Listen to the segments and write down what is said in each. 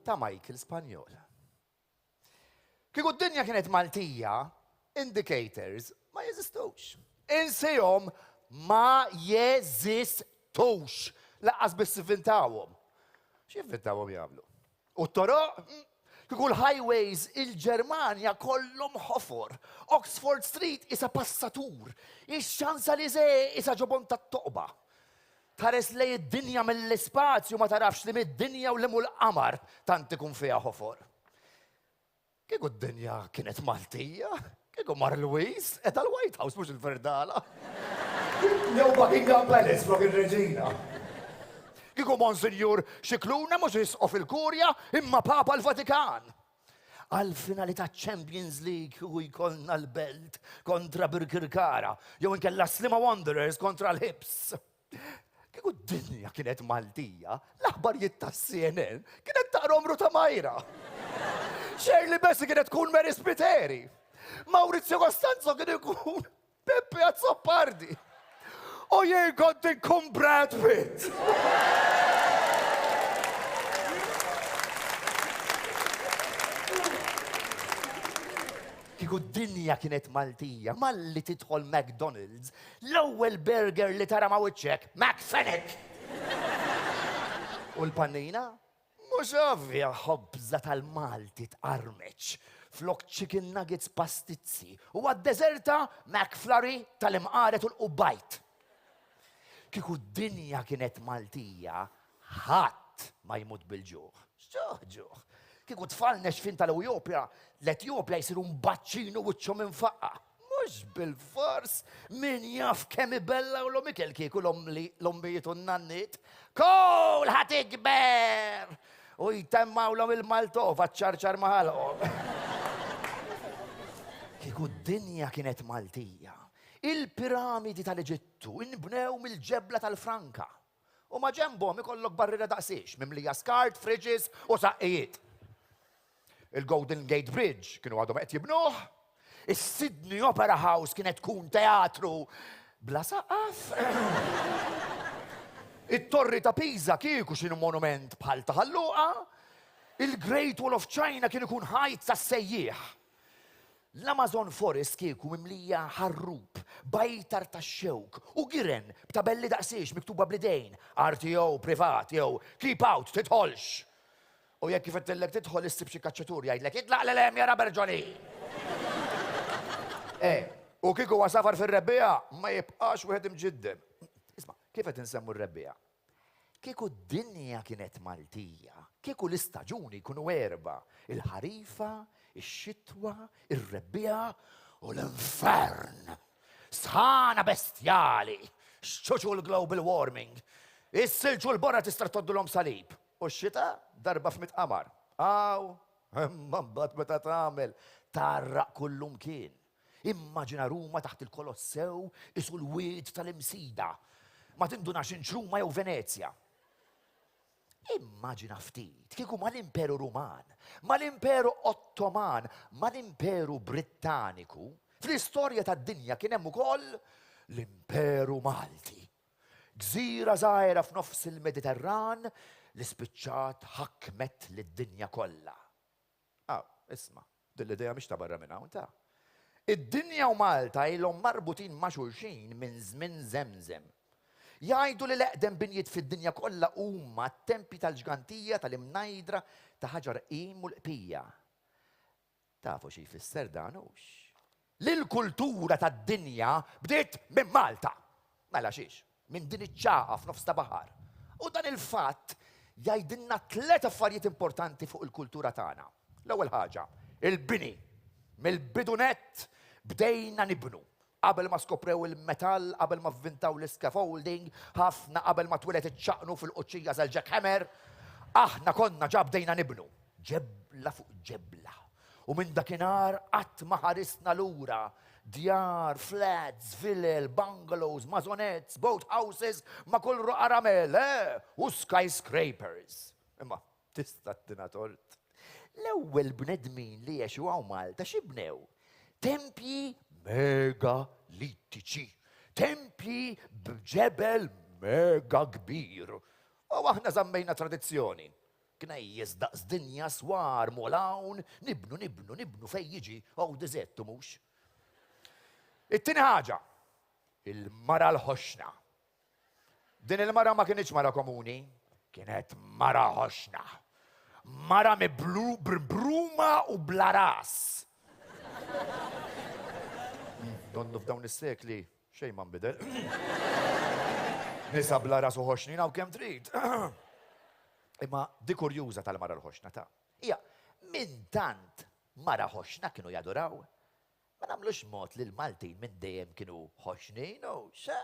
ta' Michael Spagnol. Kieku d-dinja kienet Maltija, indicators ma jeżistux. Insihom ma jeżistux. Laqqas biss ivvintawhom. X'jivvintawhom jagħmlu? U t-toroq? Kieku l-highways il-Ġermanja kollhom ħofor. Oxford Street isa passatur. Ix-Champs-Élysées isa ġobon tat-toqba. Tħares lejn id-dinja mill-ispazju ma tarafx li mid-dinja u li mhu l-qamar tant ikun fiha ħofor. Kieku d-dinja kienet Maltija, kieku Mar Louise qiegħda l-White House mhux il-Verdala. Jew Buckingham Palace flok ir-Reġina. Kieku Monsinjur Scicluna mhux Isqof il-Kurja imma Papa l-Vatikan. Għall-finali taċ-Champions League kieku jkollna l-Belt kontra Birkirkara jew inkella Sliema Wanderers kontra l-Hibs. Kieku d-dinja kienet Maltija, l-aħbarijiet tas-CNN kienet taqrom Ruta Majra. Shirley Bassey kienet tkun Mary Spiteri. Maurizio Costanzo kien ikun Peppe Azzopardi. U jien kont inkun Brad Pitt. Kieku d-dinja kienet Maltija, malli tidħol McDonald's, L-ewwel burger li tara ma' wiċċek, McFennec! U l-pannina? Mhux ovvja ħobża tal-Malti tqarmeċ, flok chicken nuggets pastizzi u għad-deżerta McFlurry tal-imqaret u l-qubbajt. Kieku d-dinja kienet Maltija, Ħadd ma jmut bil-ġuħ. X'ġuħ ġuħ. Kieku tfal nexfin tal-Ewjopja, l-Etjopja jsiru mbaċċin u wiċċhom imfaqqa'. Mhux bilfors, min jaf kemm ibellgħulhom ikel kieku l-ommijiet u n-nanniet. Kul ħa tikber! U jtemmgħulhom il-Maltova ċċarċar ma' ħalqhom. Kieku d-dinja kienet Maltija, il-piramidi tal-Eġittu inbnew mill-ġebla tal-franka. U ma' ġenbhom ikollok barriera daqsiex, mimlija skart, fridges u saqqijiet. Il-Golden Gate Bridge kienu għadhom qed jibnuh, is-Sydney Opera House kienet tkun teatru bla saqaf. It-Torri ta' Pisa kieku xi monument bħal ta' Ħal Luqa, il-Great Wall of China kien ikun ħajt tas-sejjieħ. L-Amazon Forest kieku mimlija ħarrub, bajtar tax-xewk u giren b'tabelli daqsiex miktuba bl-idejn, RTO, privat, jew keep out, tidħolx! U jekk ifettillek tidħol issib xi kaċċatur jgħidlek itlaq lil hemm ja rubber Johnny! Eh, u kieku għasafar fir-rebbiegħa ma jibqax wieħed imġiddem. Isma', kif qed insemmu r-rebbiegħa? Kieku d-dinja kienet Maltija, kieku l-istaġuni jkunu erbgħa, il-ħarifa, ix-xitwa, ir-rebbiegħa u l-infern! Sħana bestjali! X'ċuċu l-global warming! Is-silġ u l-borra tista' tgħoddulhom salib. U x-xita darba f'mitt qamar. Aw, imma mbagħad meta tagħmel, tgħarraq kullumkien. Immaġina Ruma taħt il-Kolossew isu l-wied tal-Imsida. Ma tindunax intx Ruma jew Venezja. Immaġina ftit kieku mal-Imperu Ruman, mal-Imperu Ottoman, mal-Imperu Brittaniku, fl-istorja tad-dinja kien hemm ukoll l-Imperu Malti. Gżira żgħira f'nofs il-Mediterran li spiċċat ħakmet lid-dinja kollha. Aw, isma', din l-idea mhix ta' barra minn hawn, ta. Id-dinja u Malta ilhom marbutin ma' xulxin minn żmien żemżem. Jgħidu li l-eqdem binjiet fid-dinja kollha huma t-tempji tal-Ġgantija tal-Imnajdra ta' Ħaġar Qim u l-Qpija. Tafu xi jfisser dan hux? Li l-kultura tad-dinja bdiet minn Malta! Mela xiex? Minn din iċ-ċagħqa f'nofs ta' baħar. U dan il-fatt jgħidilna tlett affarijiet importanti fuq il-kultura tagħna. L-ewwel ħaġa, il-bini. Mill-bidu nett bdejna nibnu. Qabel ma skoprew il-metall, qabel ma vvintaw l-iscaffolding, ħafna qabel ma twieled iċ-ċaqnu fil-quċċija sal-jackhammer, aħna konna ġa bdejna nibnu. Ġebla fuq ġebla. U minn dakinhar qatt ma ħarisna lura. Djar, flats, vilel, bungalows, maisonnettes, boathouses, ma' kull roqgħa ramel, eh, u skyscrapers. Imma tista' tina tort. L-ewwel bnedmin li għexu hawn Malta xi bnew? Tempji megalitiċi. Tempji b'ġebel mega kbir. U aħna żammejna tradizzjoni. Knejjes daqs dinja swar mol hawn, nibnu, nibnu, nibnu fejn jiġi hawn diżett u mhux. It-tieni ħaġa, il-mara l-ħoxna. Din il-mara ma kinitx mara komuni, kienet mara ħoxna. Mara mibruma u bla ras. Donnu f'dawn is-sekli xejn ma nbidel. Nisa bla ras u ħoxnin hawn kemm trid. Imma di kurjuża tal-mara l-ħoxna ta' hija minn tant mara ħoxna kienu jaduraw. Ma nagħmlux mod li l-Maltin minn dejjem kienu ħoxnin u xe?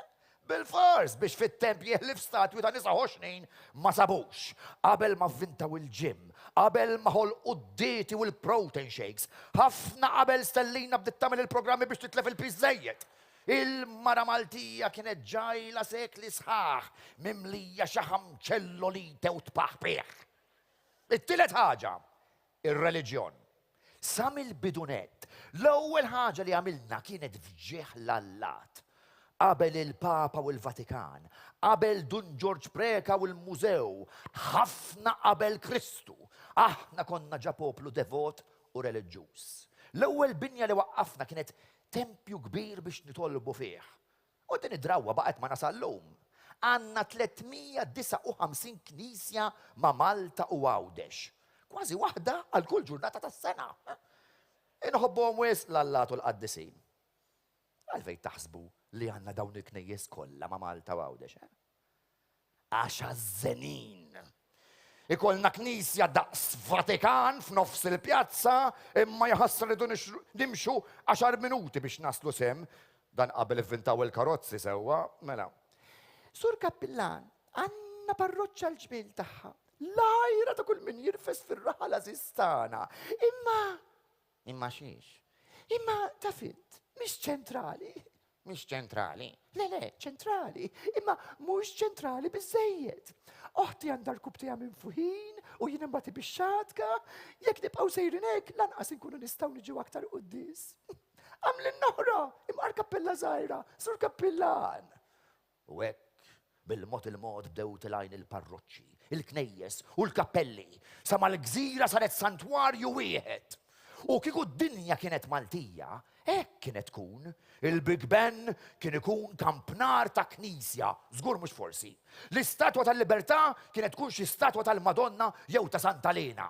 Bilfors biex fit-tempji ħlief statwi ta' nisa ħoxnin ma sabux. Qabel ma vvintaw il-gym, qabel ma ħolqu d-dieti u l-protein shakes, ħafna qabel Stellina bdiet tagħmel il-programmi biex titlef il-piż żejjed. Il-mara Maltija kienet ġajla sekli sħaħ mimlija xaħam ċellolite u tpaħpiħ. It-tielet ħaġa, Ir-reliġjon. Sa mill-bidu nett, l-ewwel ħaġa li għamilna kienet f'ġieħ l-allat. Qabel il-Papa u l-Vatikan, qabel Dun Ġorġ Preca u l-Mużew, ħafna qabel Kristu, aħna konna ġa poplu devot u reliġjuż. L-ewwel binja li waqqafna kienet tempju kbir biex nitolbu fih. U din id-drawwa baqgħet magħna sal-lum. Għandna 359 knisja ma' Malta u Għawdex. Kważi waħda għal kull ġurnata tas-sena. Inħobbuhom wisq l-allat u l-qaddisin. Għalfejn taħsbu li għandna dawn il-knejjes kollha ma' Malta u Għawdex? Eh? Għax għażżenin. Ikollna knisja daqs Vatikan f'nofs il-pjazza, imma jaħasra rridu nimxu għaxar minuti biex naslu sem. Dan qabel ivvintaw il-karozzi sewwa, mela. Sur Kappillan, għandna parroċċa l-ġmiel tagħha. L-għajra ta' kull min jirfes fir-raħal għażiż tagħna. Imma Imma xiex? Imma taf int, mhix ċentrali. Mhix ċentrali. Le, le, ċentrali. Imma mhux ċentrali biżejjed. Oħti għandha rkub tiegħha minn fuħin u jien imbagħad bix-xatka. Jekk nibqgħu sejrin hekk, lanqas inkunu nistgħu niġu aktar quddis. Għamlin oħra, imqar kappella żgħira, sur kappillan. U hekk, bil-mod il-mod bdew tilgħin il-parroċċi, il-knejjes u l-kappelli, sa ma l-gżira saret santwarju wieħed. U kieku d-dinja kienet Maltija, hekk kienet tkun. Il-Big Ben kien ikun kampnar ta' knisja, żgur mhux forsi. L-Istatwa tal-Libertà kienet tkun xi statwa tal-Madonna jew ta' Santa Lena.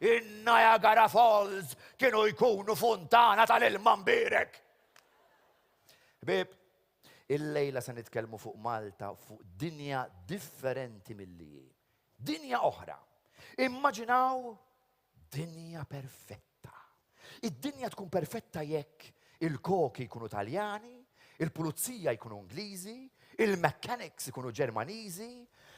In-Niagara Falls kienu jkunu funtana tal-ilma mbierek. Ħbieb, Illejla se nitkellmu fuq Malta fuq dinja differenti milli hi. Dinja oħra. Immaġinaw dinja perfetta. Id-dinja tkun perfetta jekk il-koki jkunu Taljani, il-pulizija jkunu Ingliżi, il-mechanics ikunu Ġermaniżi,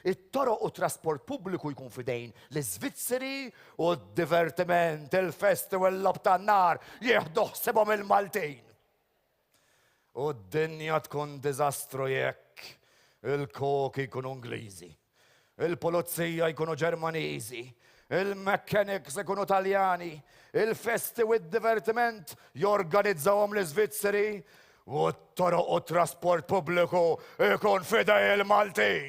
it-toroq u trasport pubbliku jkun fidejn l-Iżvizzeri u d-divertiment, il-festi u l-logħob tan-nar jieħdu ħsibhom il-Maltin. U d-dinja tkun diżastru jekk il-koki jkunu Ingliżi, il-pulizija jkunu Ġermaniżi, il-mechanics ikunu Taljani, il-festi u d-divertiment jorganizzawhom l-Iżvizzeri u t-toroq u t-trasport pubbliku jkun f'idej il-Maltin.